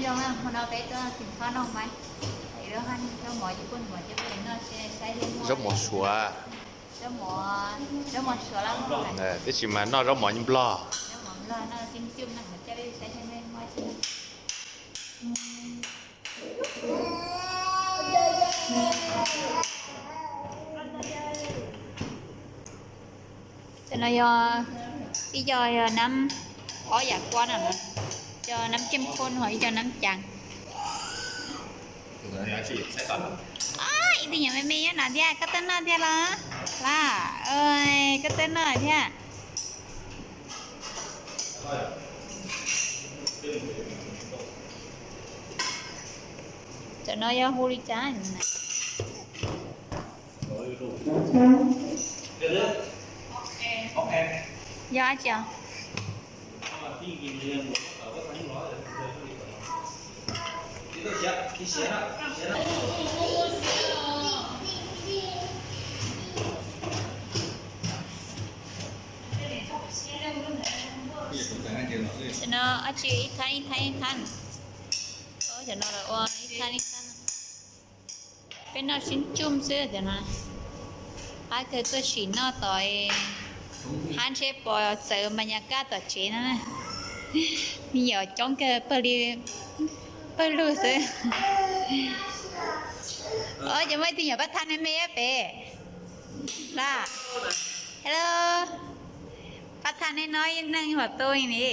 Zoo na, hmo no peb tuaj tus txhob noj mas, zaub mov, zaub mov suav, zaub mov suav, tab sis mas noj zaub mov nplog. Cov no yog ib co yog nab, ob yam kua no, ib co nab cem khoj ho ib co nab cas. Ib tug nyuam me me nyob no thiab, koj twb noj thiab los? Las, koj twb noj thiab. Cov no yog hu li cas? Yog dab tsi os? Cov no dab tsi ib thab ib thab ib thab. Cov no lawv ua ib thab ib thab. Peb noj sib tsum xwb cov no. Qab kawg tuaj sim noj tom, hab ntshe pom txawv mas nyas kab tom tsev no. Me nyuam coob kawg, pawg lug xwb. Cov muaj ib tug nyuam pab thab me me pem. Las, hello. Pab thab neb no neeg hom tu li.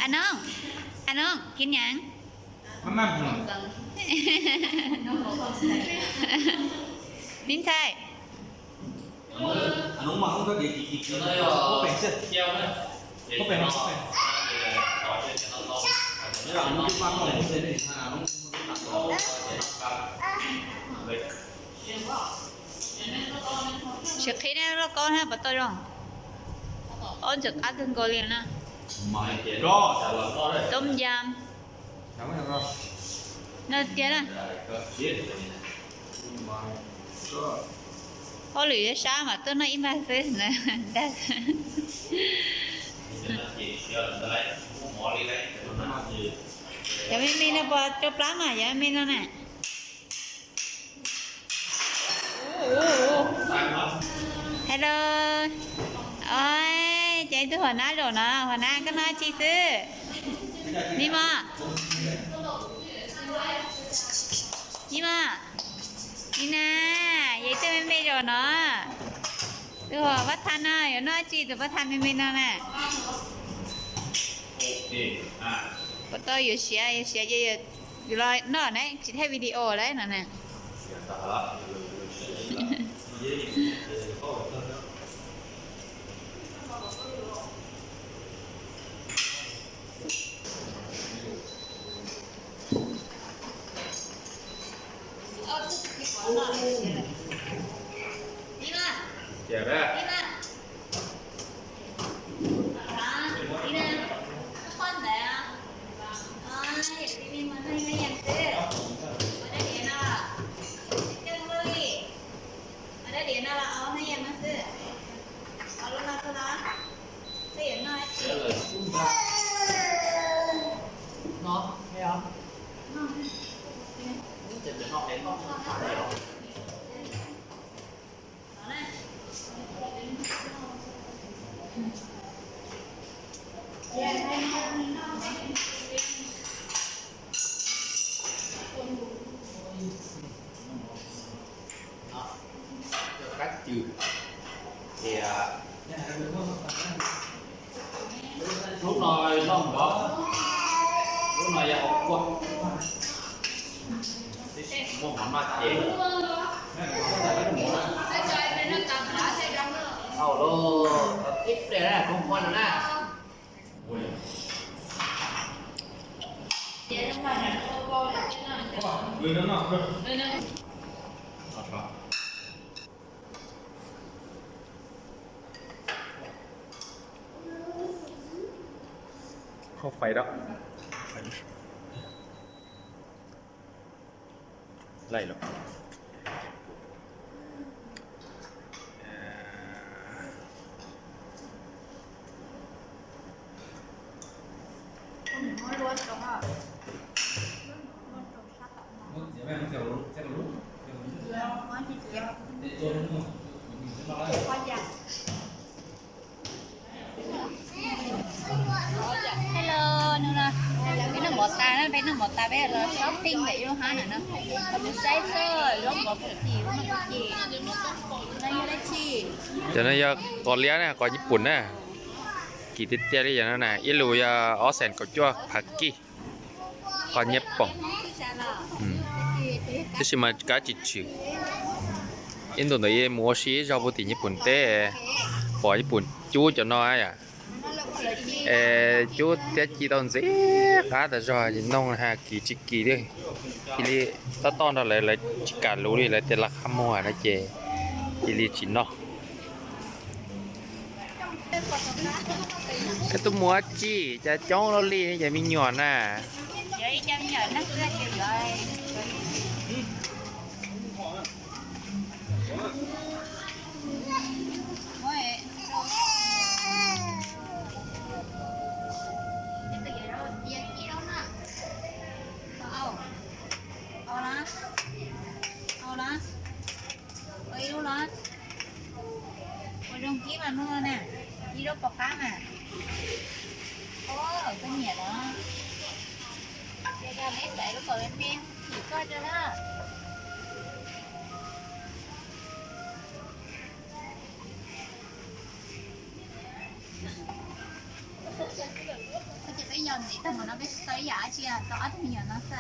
A Noog, A Noog, kib nyav. Mib ntxhais. Tsis qhib ne, loj kaub na, puas tau zoo? Ob ntxim qab kawg nkaus li na. Toob ya. Noj tiag na. Hauj lwm yuav sab mas tuaj noj ib npag xwb. Cov me me no puas rau plab mas cov me me no na. Hello. Oi, ces ib tug huas nab zaum no, huas nab koj noj tsi xwb? Mib mos, mib mos, mib na, yog ib tug me me zaum no. Tus huas pab thab no yuav noj tsi, tus pab thab me me no na? Puas tau yuav siav, yuav siav ces yus los noj na, tsis thaij video lawm no na. Kab cw. Ces lub no noj nrov, lub no yog hauv kuaj. Tab sis muaj mov noj ces. Au lauj, tib pliag na, koob muab no na. Không phải đâu. Lay lắm. Hello, nws no, peb noj mov tas na, peb noj mov tas peb los shopping ntawm ib lub hab no na. Qhov nws saib xwb, lub mov pum tim lub no pum tim. No yog dab tsi? Cov no yog qos liab na, qos Nyij Pooj na. Kim tiag tiag li yog no na, ib lus yog ob xees kaum cuaj phav kij, qos Nyij Pooj. Tab sis mas kab tsis tshwm. Ib ntus ntawd mus ua si ib zaug puag tim Nyij Pooj teb, pom Nyij Pooj cub cov no yom. Es cub thiab ci tau ntxiv qab tas zog, noog ha kim tsis kim li. Cia li tob toj nrog lawv, lawv tsis kam luv li, lawv tias laj qab muag no ces cia li tsis noj. Koj tuaj mus ua tsi cas coob luaj li ne cov me nyuam na? Ua ib lub los? Ua zoo kib mas mloog na, ib lub pom qab mas. Koj nyiam los? Ces yog neb xaiv lub kom me me, chim koj rau na. Ces peb yog ntev tag mus no peb tsis tau ib yam dab tsi, tau ob tug me nyuam no xwb.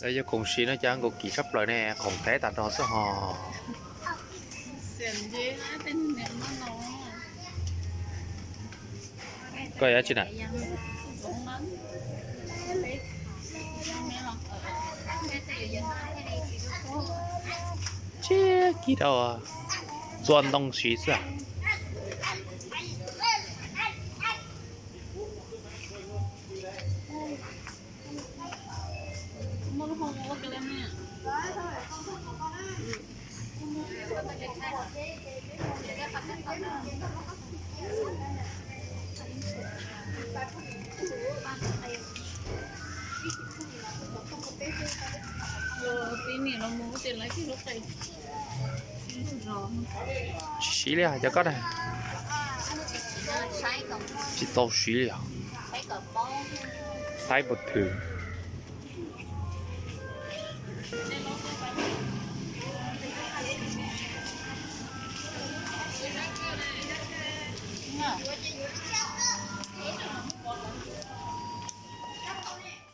Yog khoom siv no cas nkaus kim tshaj plaws ne, khoom teb tas nrho xwb hos. Koj yuav tsi na? Tsis kib rau txua ntoo siv xwb. Siv li os cov koj na. Tsis tau siv li os. Saib puas thwm.